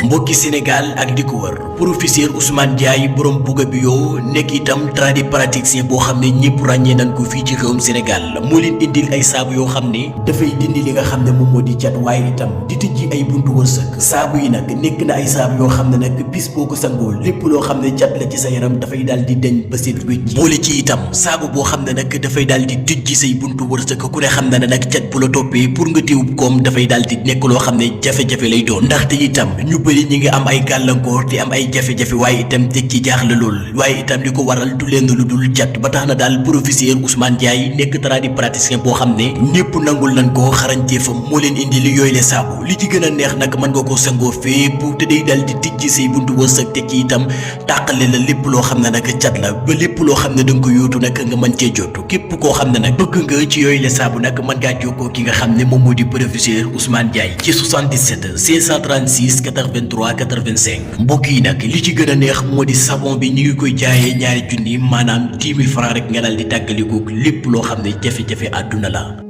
mbokki Sénégal ak di ko wër professeur Ousmane Ndiaye borom Bouga Bio nekk itam tradipraticien boo xam ne ñëpp ràññee nañ ko fii ci réewum Sénégal moo leen indil ay saabu yoo xam ne dafay dindi li nga xam ne moom moo di cat waaye itam di tijji ay buntu wërsëg saabu yi nag nekk na ay saabu yoo xam ne nag bis boo ko sangoo lépp loo xam ne cat la ci sa yaram dafay daal di deñ ba seet wécc boole ci itam saabu boo xam ne nag dafay daal di tijji say buntu wërsëg ku ne xam na ne nag cat bu la toppee pour nga téewub koom dafay daal di nekk loo xam ne jafe-jafe lay doon ndaxte itam ñu bëri ñi ngi am ay gàllankoor di am ay jafe-jafe waaye itam teg ci jaaxle lool waaye itam li ko waral du leen lu dul cat ba tax na daal professeur Ousmane Ndiaye nekk tradipraticien boo xam ne ñëpp nangul nañ ko xarañteefam moo leen indi li yooyu le saabu li ci gën a neex nag mën nga ko sangoo fépp te day daal di tijji say buntu wërsëg teg ci itam tàqale la lépp loo xam ne nag cat la ba lépp loo xam ne da nga ko yóotu nag nga mën cee jotu képp koo xam ne nag bëgg nga ci yooyu le saabu nag mën ngaa jokkoo ki nga xam ne moom moo di professeur Ousmane Ndiaye ci 77 636 83 85 mbokk yi nag li ci gën a neex moo di savon bi ñu ngi koy jaayee ñaari junni maanaam 10 000 francs rek nga daal di tàggalikook lépp loo xam ne jafe-jafe àdduna la